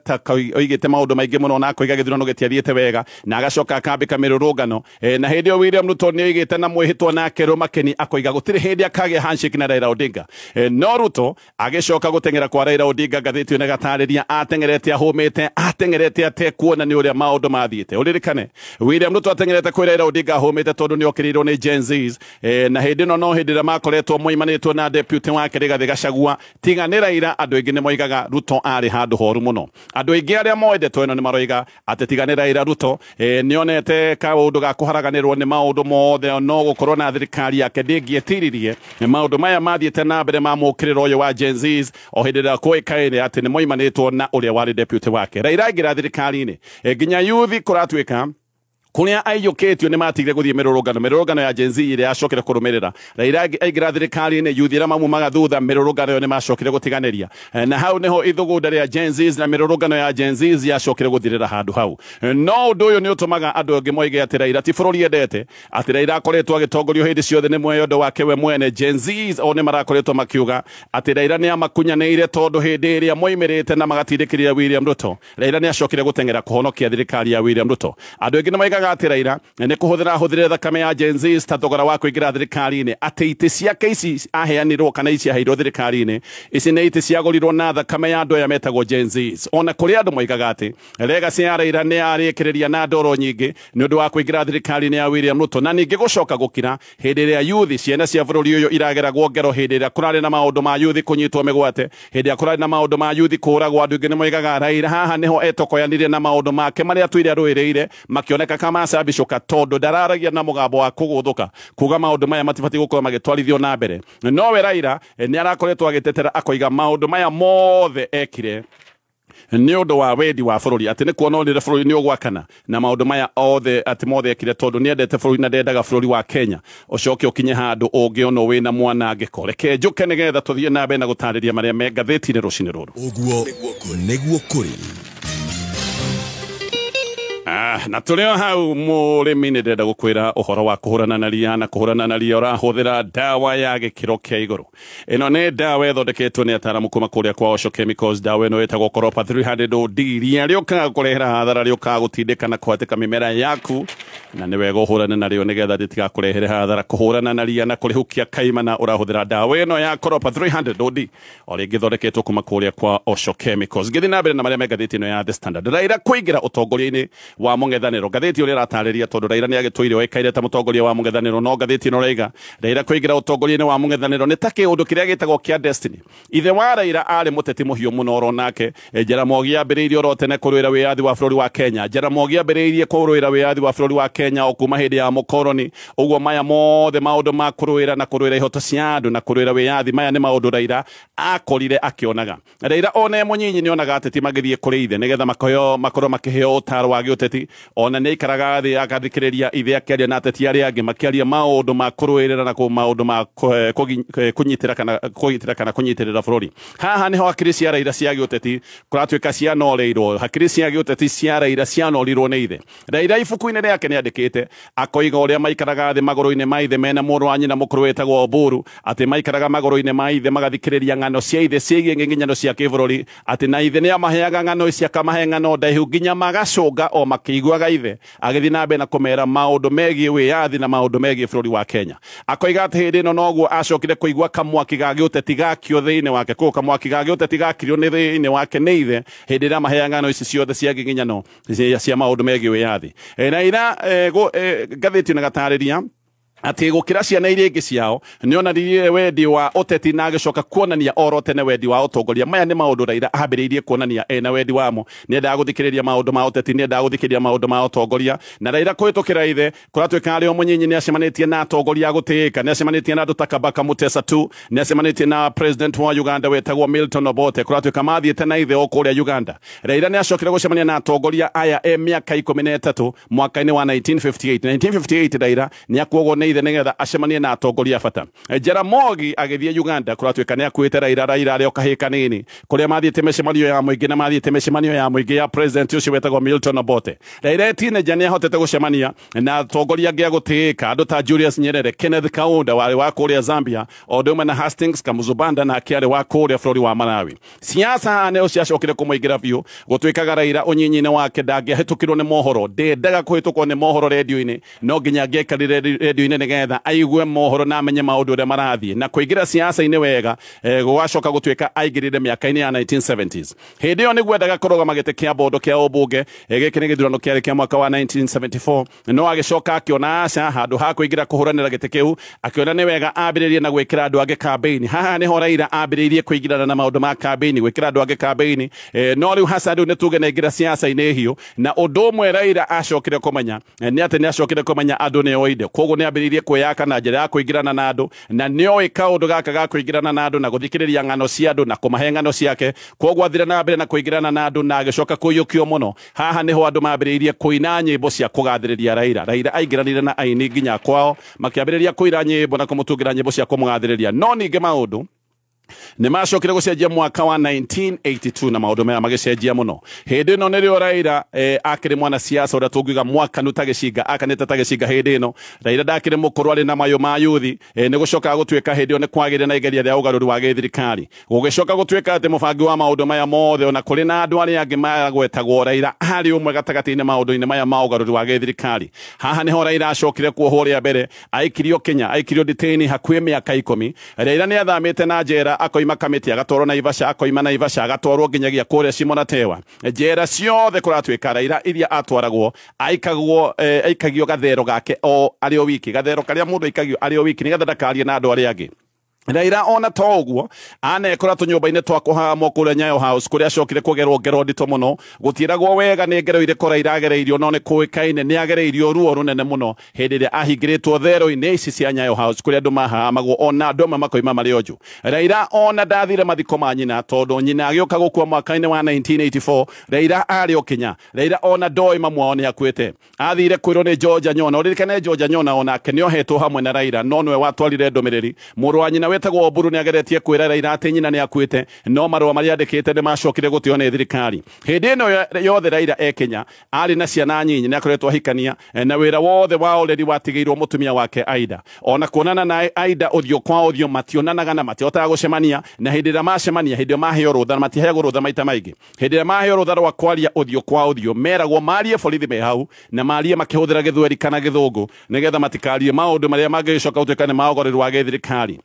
oigĩte maũndũ maingĩ mũno na akoiga gĩthurano gĩtiathiĩte wega na agacoka akambĩka mĩrũrũngano. Na hĩndĩ ĩyo William Ruto nĩ oigĩte na mwĩhĩtwa na akerwo makeni akoiga gũtirĩ hĩndĩ akagĩa handshake na Raila Odinga. No Ruto agĩcoka gũteng'era kwa Raila Odinga, ngathĩti ĩno ĩgatarĩria ateng'erete ahũmĩte, ateng'erete atekuona nĩ ũrĩa maũndũ mathiĩte. Ũririkane William Ruto ateng'erete kwĩ Raila Odinga ahũmĩte tondũ nĩ okĩrĩirwo nĩ Gen Zs. Na hĩndĩ ĩno no hĩndĩ ĩrĩa makoretwo moimanĩtwo na deputy wake Rigathĩ Gachagua, tiga nĩ Raila andũ aingĩ nĩ moigaga Ruto arĩ handũ horu mũno. Andũ aingĩ arĩa moĩ ndeto ĩno nĩ maroiga atĩ tiga nĩ Raila Ruto nĩonete kaũndũ ga kũharaganĩrwo nĩ maũndũ mothe, no gũkorwo na thirikari yake ndĩngĩetiririe maũndũ maya mathiĩte na mbere ma mũkĩrĩro ũyũ wa Gen Zs, o hĩndĩ ĩrĩa kũĩkaine atĩ nĩ moimanĩtwo na ũrĩa warĩ deputy wake. Raila aingĩra thirikari-inĩ, nginya yuthi kũratuĩka kuria aiyũkĩtio nĩ matigire gũthiĩ mĩrũrũngano ya Gen Z ĩrĩa yacokire kũrũmĩrĩra. Raila aingĩra thirikari-inĩ, yuthi arĩa maumaga thutha mĩrũrũngano ĩyo nĩ macokire gũtiganĩria, na hau nĩho ithugunda rĩa Gen Z na mĩrũrũngano ya Gen Z yacokire gũthirĩra handũ hau. No ũndũ ũyũ nĩ ũtũmaga andũ angĩ moige atĩ Raila ti bũrũri endete, atĩ Raila akoretwo agĩtongorio hĩndĩ ciothe nĩ mwĩyondo wake we mwene. Gen Z o nĩ marakoretwo makiuga atĩ Raila nĩ amakunyanĩire, tondũ hĩndĩ ĩrĩa moimĩrĩte na magatindĩkĩrĩria William Ruto, Raila nĩ acokire gũteng'era kũhonokia thirikari ya William Ruto. Andũ aingĩ nĩ moigaga atĩ Raila nĩ kũhũthĩra ahũthĩre thakame ya Gen Z ta thogora wa kũingĩra thirikari-inĩ, atĩ itĩ ciake ici aheanirwo kana ici aheirwo thirikari-inĩ ici nĩ itĩ ciagũrirwo na thakame ya andũ aya metagwo Gen Z. Ona kũrĩ andũ moigaga atĩ legacy ya Raila nĩ yarĩkĩrĩria na ndoro nyingĩ nĩ ũndũ wa kũingĩra thirikari-inĩ ya William Ruto, na ningĩ gũcoka gũkira hĩndĩ ĩrĩa yuthi ciana cia bũrũri ũyũ irageragwo ngero, hĩndĩ ĩrĩa kũrarĩ na maũndũ ma yuthi kũnyitwo mĩgwate, hĩndĩ ĩrĩa kũrarĩ na maũndũ ma yuthi kũũragwo, andũ aingĩ nĩ moigaga Raila haha nĩho etokoyanire na maũndũ make marĩa atũire arũĩrĩire makĩoneka kama macabicũka, tondũ ndararagia na mũgambo wa kũgũthũka kuga maũndũ maya matibatiĩ gũkorwo magĩtwarithio na mbere. Nowe Raila nĩ arakoretwo agĩtetera akoiga maũndũ maya mothe ekire nĩ ũndũ wa wendi wa bũrũri, atĩ nĩ kuona onire bũrũri nĩ ũgwakana na maũndũ maya othe atĩ mothe ekire tondũ nĩ endete bũrũri na ndendaga bũrũri wa Kenya ũcoke ũkinye handũ ũngĩonwo wĩna mwanangĩko. Reke njũke nĩgetha tũthiĩ na mbere na gũtarĩria marĩa me ngathĩti-inĩ rũcinĩ rũrũ. Ũguo nĩguo kũrĩ. Na tũrĩ o hau mũrĩmi nĩ ndĩrenda gũkwĩra ũhoro wa kũhũrana na ria, na kũhũrana na ria ũrahũthĩra ndawa ya gĩkĩro kĩa igũrũ. Ĩno nĩ ndawa ĩthondeketwo nĩ ataaramu kuma kũrĩa kwa Osho Chemicals. Ndawa ĩno ĩtagwo Koropa 300 OD. Ria rĩũkaga kũrehera hathara, rĩũkaga gũtindĩka na kũhatĩka mĩmera yaku, na nĩ wega ũhũrane narĩo nĩgetha rĩtigakũrehere hathara. Kũhũrana na ria na kũrĩhukia kaimana ũrahũthĩra ndawa ĩno ya Koropa 300 OD, o rĩngĩ ĩthondeketwo kuma kũrĩa kwa Osho Chemicals. Ngĩthiĩ na mbere na marĩa me ngathĩti ĩno ya The Standard, Raila kũingĩra ũtongoria-inĩ wa mũng'ethanĩro. Ngathĩti ũrĩa ĩratarĩria tondũ Raila nĩ agĩtũire oĩkaine ta mũtongoria wa mũng'ethanĩro, no ngathĩti ĩno ĩraiga Raila kũingĩra ũtongoria-inĩ wa mũng'ethanĩro nĩ ta kĩũndũ kĩrĩa gĩtagwo kĩa destiny. Ithe wa Raila arĩ mũteti mũhiũ mũno oro nake. Jaramogi ambĩrĩirie oro tene kũrũĩra wĩyathi wa bũrũri wa Kenya. Jaramogi ambĩrĩirie kũrũĩra wĩyathi wa bũrũri wa Kenya o kuma hĩndĩ ya mũkoroni. Ũguo maya mothe maũndũ ma kũrũĩra na kũrũĩra ihoto cia andũ na kũrũĩra wĩyathi, maya nĩ maũndũ Raila akorire akĩonaga. Raila ona e mũnyinyi nĩonaga ateti magĩthiĩ kũrĩ ithe nĩgetha makorwo makĩheo ũtaro wa gĩũteti. Ona nĩ aikaraga thĩ agathikĩrĩria ithe akĩaria na ateti arĩa angĩ makĩaria maũndũ ma kũrũĩrĩra na maũndũ ma kũgitĩra kana kũnyitĩrĩra bũrũri. Haha nĩho hakiri cia Raila cia gĩũteti kũratuĩka cianoreirwo. Hakiri cia gĩũteti cia Raila cianorirwo nĩ ithe. Raila ibuku-inĩ rĩake nĩandĩkĩte akoiga ũrĩa maikaraga thĩ magũrũ-inĩ ma ithe mena mũrũ wa nyina mũkũrũ wĩtagwo Oburu, atĩ maikaraga magũrũ-inĩ ma ithe magathikĩrĩria ng'ano cia ithe ciĩgiĩ ng'ing'inyano cia kĩbũrũri, atĩ na ithe nĩamaheaga ng'ano ici akamahe ng'ano ndaihu nginya magacũnga o makĩiguaga ithe agĩthiĩ na mbere na kũmera maũndũ megiĩ wĩyathi na maũndũ megiĩ bũrũri wa Kenya. Akoiga atĩ hĩndĩ ĩno noguo acokire kũigua kamwaki ga gĩũteti gakio thĩinĩ wake, kũu kamwaki ga gĩũteti gakirio nĩ thĩinĩ wake nĩ ithe hĩndĩ ĩrĩa amaheaga ng'ano ici ciothe cia ng'ing'inyano cia maũndũ megiĩ wĩyathi. Raila ngathĩti na gatarĩria atĩ gũkĩra ciana iria ingĩ ciao nĩonanirie wendi wa ũteti na agĩcoka kuonania oro tene wendi wa ũtongoria. Maya nĩ maũndũ Raila ambĩrĩirie kuonania ena wendi wamo, nĩendaga gũthikĩrĩria maũndũ ma ũteti, nĩendaga gũthikĩrĩria maũndũ ma ũtongoria. Na Raila kũhĩtũkĩra ithe kũratuĩka arĩ o mũnyinyi nĩacemanĩtie na atongoria a gũtĩĩka, nĩacemanĩtie na andũ ta Kabaka Mutesa II, nĩacemanĩtie na president wa Uganda wetagwo Milton Obote, kũratuĩka mathiĩte na ithe o kũrĩa Uganda. Raila nĩacokire gũcemania na atongoria aya e mĩaka 13 mwaka-inĩ wa 1958. 1958 Raila nĩakuogwo nĩ ithe nĩgetha acemanie na atongoria bata. Jaramogi agĩthiĩ Uganda kũratuĩka nĩakuĩte Raila, Raila arĩ o kahĩĩ kanini, kũrĩa mathiĩte mĩcemanio ya mũingĩ na mathiĩte mĩcemanio ya mũingĩ ya president ũcio wetagwo Milton Obote. Raila e teenager nĩahotete gũcemania na atongoria angĩ a gũtĩĩka, andũ ta Julius Nyerere, Kenneth Kaunda warĩ wa kũrĩa Zambia, o ũndũ ũmwe na Hastings Kamuzubanda nake arĩ wa kũrĩa bũrũri wa Malawi. Siasa nĩo ciacokire kũmũingĩra biũ, gũtuĩkaga Raila ũnyinyi-inĩ wake ndangĩahĩtũkirwo nĩ mohoro, ndendaga kũhĩtũkwo nĩ mohoro redio-inĩ, no nginya angĩaikarire redio-inĩ nĩgetha aigue mohoro na amenye maũndũ ũrĩa marathiĩ. Na kũingĩra siasa-inĩ wega gũgacoka gũtuĩka aingĩrire mĩaka-inĩ ya 1970s. Hĩndĩ ĩyo nĩguo endaga kũrũgama gĩtĩ kĩa bondo kĩa ũmbunge, gĩkĩ nĩ gĩthurano kĩarĩ kĩa mwaka wa 1974, no agĩcoka akĩona aca handũ ha kũingĩra kũhũranĩra gĩtĩ kĩu, akĩona nĩ wega ambĩrĩrie na gwĩkĩra andũ angĩ kambĩini. Haha nĩho Raila ambĩrĩirie kũingĩrana na maũndũ ma kambĩini, gwĩkĩra andũ angĩ kambĩini. No rĩu hasa rĩu nĩ tuge nĩaingĩra siasa-inĩ hiũ, na ũndũ ũmwe Raila acokire kũmenya nĩ atĩ nĩacokire kũmenya andũ nĩ oĩ indo, koguo nĩambĩrĩirie kwĩyaka na njĩra ya kũingĩrana na andũ, na nĩoĩ kaũndũ gaka ga kũingĩrana na andũ na gũthikĩrĩria ng'ano cia andũ na kũmahe ng'ano ciake, koguo athire na mbere na kũingĩrana na andũ na agĩcoka kũiyũkio mũno. Haha nĩho andũ mambĩrĩirie kũina nyĩmbo cia kũgathĩrĩria Raila. Raila aingĩranire na aini nginya kwao, makĩambĩrĩria kũina nyĩmbo na kũmũtungĩra nyĩmbo cia kũmũgathĩrĩria. No ningĩ maũndũ nĩ macokire gũcenjia mwaka wa 1982 na maũndũ maya magĩcenjia mũno. Hĩndĩ ĩno nĩrĩo Raila akĩrĩ mwanasiasa ũrĩa tũngiuga mwakanu ta gĩcinga, akanĩte ta gĩcinga hĩndĩ ĩno. Raila ndakĩrĩ mũkũrũ, arĩ na mayũ ma yuthi. Nĩ gũcokaga gũtuĩka hĩndĩ ĩyo nĩ kwagĩire na igeria rĩa ũgarũri wa gĩthirikari. Gũgĩcoka gũtuĩka atĩ mũbangi wa maũndũ maya mothe, ona kũrĩ na andũ arĩa angĩ magwetagwo, Raila arĩ ũmwe gatagatĩ-inĩ maũndũ-inĩ maya ma ũgarũri wa gĩthirikari. Haha nĩho Raila acokire kuohwo rĩa mbere, aikirio Kenya, aikirio detaini hakuhĩ mĩaka 10. Raila nĩathamĩte na njera, akoima Kamiti agatwarwo Naivasha, akoima Naivasha agatwarwo nginyagia kũrĩa Shimo-la-Tewa. Njera ciothe kũratuĩka Raila iria atwaragwo aikagwo, aikagio gathero gake o arĩ o wiki, gathero karĩa mũndũ aikagio arĩ o wiki nĩgetha ndakarie na andũ arĩa angĩ. Raila ona to ũguo anekora tũnyũmba-inĩ twa kũhamwo kũrĩa Nyayo House, kũrĩa acokire kũgerwo ngero nditũ mũno. Gũtiĩragwo wega nĩ ngero irĩkũ Raila agereirio, no nĩ kũĩkaine nĩ agereirio ruo rũnene mũno hĩndĩ ĩrĩa ahingĩrĩtwo thero-inĩ ici cia Nyayo House, kũrĩa andũ mahamagwo ona andũ amwe makoima marĩ onju. Raila ona ndathire mathiko ma nyina, tondũ nyina agĩũka gũkua mwaka-inĩ wa 1984, Raila arĩ o Kenya. Raila ona ndoĩ mamu wao nĩ akuĩte, athire kwĩrwo nĩ George Anyona. Ũririkane George Anyona onake nĩohetwo hamwe na Raila, no nĩwe watwarire ndũmĩrĩri. Mũrũ wa nyina wetagwo Oburu nĩageretie kwĩra Raila atĩ nyina nĩakuĩte, no marũa marĩa andĩkĩte nĩmacokire gũteo nĩ thirikari. Hĩndĩ ĩno yothe Raila e Kenya arĩ na ciana nyinyi, nĩakoretwo ahikania, na wĩra wothe wa ũreri watigĩirwo mũtumia wake Aida. Ona kuonana na Aida ũthiũ kwa ũthiũ mationanaga na matihotaga gũcemania, na hĩndĩ ĩrĩa macemania, hĩndĩ ĩyo maheo rũtha, matiheagwo rũtha maita maingĩ. Hĩndĩ ĩrĩa maheo rũtha rwa kwaria ũthiũ kwa ũthiũ, meragwo marie borithi me hau, na marie makĩhũthĩra gĩthweri kana gĩthũngũ, nĩgetha matikarie maũndũ marĩa mangĩgĩcoka gũtuĩka nĩ ma ũgarũri wa gĩthirikari.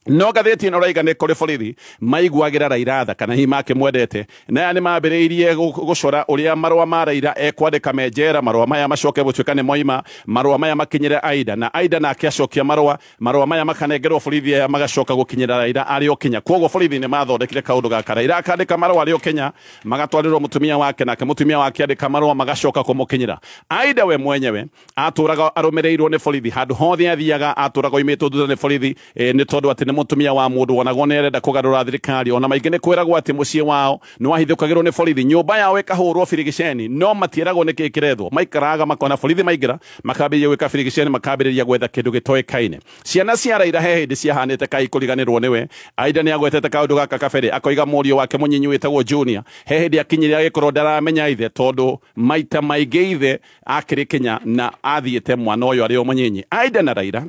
No ngathĩti ĩno raiga nĩ kũrĩ borithi maiguagĩra Raila tha kana hihi makĩmwendete, na aya nĩ mambĩrĩirie gũcora ũrĩa marũa ma Raila ekwandĩka me njera, marũa maya macoke gũtuĩka nĩ moima, marũa maya makinyĩre Aida, na Aida nake acokia marũa, marũa maya makanengerwo borithi aya magacoka gũkinyĩra Raila arĩ o Kenya. Koguo borithi nĩ mathondekire kaũndũ gaka, Raila akandĩka marũa arĩ o Kenya, magatwarĩrwo mũtumia wake, nake mũtumia wake andĩka marũa magacoka kũmũkinyĩra. Aida we mwenyewe atũraga arũmĩrĩirwo nĩ borithi handũ hothe athiaga, atũraga oimĩtwo thutha nĩ borithi, nĩ tondũ atĩ nĩ mũtumia wa mũndũ wonagwo nĩ arenda kũgarũra thirikari. Ona maingĩ nĩ kwĩragwo atĩ mũciĩ wao nĩ wahithũkagĩrwo nĩ borithi, nyũmba yao ĩkahũrwo birigiceni, no matieragwo nĩ kĩĩ kĩrethwo. Maikaraga makona borithi maingĩra, makambĩrĩria gwĩka birigiceni, makambĩrĩria gwetha kĩndũ gĩtoĩkaine. Ciana cia Raila he hĩndĩ ciahanĩte kai kũriganĩrwo nĩwe. Aida nĩ agwetete kaũndũ gaka kabere, akoiga mũriũ wake mũnyinyi wĩtagwo Junior he hĩndĩ akinyire agĩkorwo ndaramenya ithe, tondũ maita maingĩ ithe akĩrĩ Kenya na athiĩte mwana ũyũ arĩ o mũnyinyi. Aida na Raila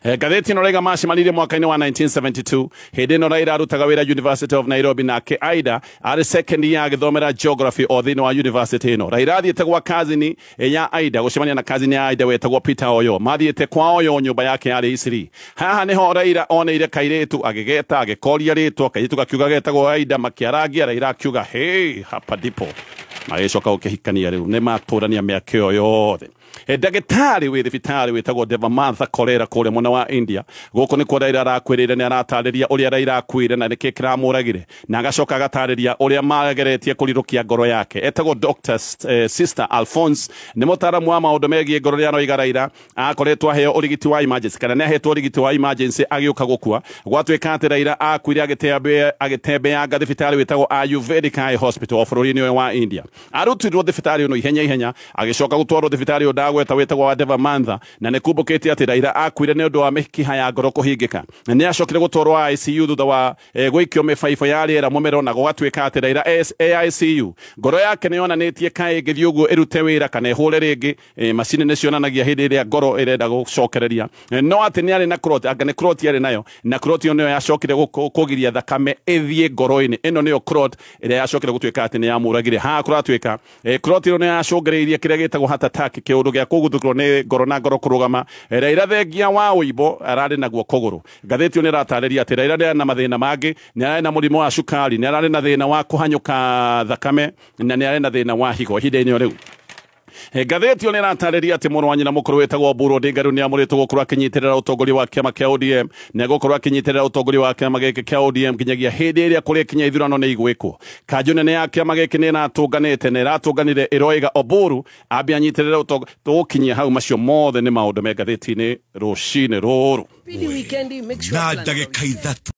ngathĩti ĩno raiga macemanirie mwaka-inĩ wa 1972. Hĩndĩ ĩno Raila arutaga wĩra University of Nairobi, nake Aida arĩ second year agĩthomera geography o thĩinĩ wa university ĩno. Raila athiĩte gwa cousin ya Aida gũcemania na cousin ya Aida wetagwo Peter Oyo. Mathiĩte kwa Oyo, nyũmba yake yarĩ Isiri. Haha nĩho Raila oneire kairĩtu, agĩgeta, agĩkoria rĩtwa, kairĩtu gakiuga getagwo Aida, makĩarangia, Raila akiuga hey, hapa ndipo. Magĩcoka gũkĩhikania rĩu nĩ matũrania mĩaka ĩyo yothe. Ndagĩtarĩ wĩ thibitarĩ wĩtagwo Devamantha Kolera kũrĩa mwena wa India, gũkũ nĩkuo Raila arakwĩrĩire, nĩ aratarĩria ũrĩa Raila akuire na nĩkĩ kĩramũragire, na agacoka agatarĩria ũrĩa mageretie kũrirũkia ngoro yake. Etagwo Dr. Sister Alphonse, nĩ mũtaaramu wa maũndũ megiĩ ngoro rĩa aroiga Raila akoretwo aheo ũrigiti wa emergency, kana nĩ ahetwo ũrigiti wa emergency agĩũka gũkua. Gwatuĩka atĩ Raila akuire agĩtembeanga thibitarĩ wĩtagwo Ayurvedic Eye Hospital o bũrũri-inĩ ũyũ wa India. Arutirwo thibitarĩ ũno ihenya ihenya, agĩcoka gũtwarwo thibitarĩ ũyũ ndagweta wĩtagwo wa Devamantha, na nĩ kumbũkĩte atĩ Raila akuire nĩ ũndũ wa mĩkiha ya ngoro kũhingĩka. Na nĩ acokire gũtwarwo ICU thutha wa gũikio mĩbaibũ ya rĩera mũmero, na gũgatuĩka atĩ Raila ICU ngoro yake nĩ yonanĩtie kaĩ ĩngĩthiĩ ũguo ĩrute wĩra kana ĩhũre rĩngĩ. Macini nĩ cionanagia hĩndĩ ĩrĩa ngoro ĩrenda gũcokereria, no atĩ nĩ arĩ na clot, anga nĩ clot yarĩ nayo, na clot ĩyo nĩyo yacokire kũgiria thakame ĩthiĩ ngoro-inĩ. Ĩno nĩyo clot ĩrĩa yacokire gũtuĩka atĩ nĩ yamũragire. Haha kũratuĩka clot ĩyo nĩ yacũngĩrĩirie kĩrĩa gĩtagwo heart attack, kĩũndũ gĩa kũguthũkĩrwo nĩ ngoro na ngoro kũrũgama. Raila thengia wa ũimbo ararĩ naguo kũgũrũ. Ngathĩti ĩyo nĩ ĩratarĩria atĩ Raila nĩ arĩ na mathĩna mangĩ, nĩ ararĩ na mũrimũ wa cukari, nĩ ararĩ na thĩna wa kũhanyũka thakame, na nĩ ararĩ na thĩna wa higo ihinda-inĩ o rĩu. Ngathĩti ĩyo nĩ ĩratarĩria atĩ mũrũ wa nyina mũkũrũ wĩtagwo Oburu Odinga rĩu nĩ amũrĩtwo gũkorwo akĩnyitĩrĩra ũtongoria wa kĩama kĩa ODM, nĩ egũkorwo akĩnyitĩrĩra ũtongoria wa kĩama gĩkĩ kĩa ODM nginyagia hĩndĩ ĩrĩa kũrĩkinya ithurano nĩ igwĩkwo. Kanjũ nene ya kĩama gĩkĩ nĩ ĩratũnganĩte na ĩratũnganire ĩroiga Oburu ambe anyitĩrĩre ũtongoria. Tũgũkinyia hau, macio mothe nĩ maũndũ me ngathĩti-inĩ rũcinĩ rũrũ. Na ndagĩka 3.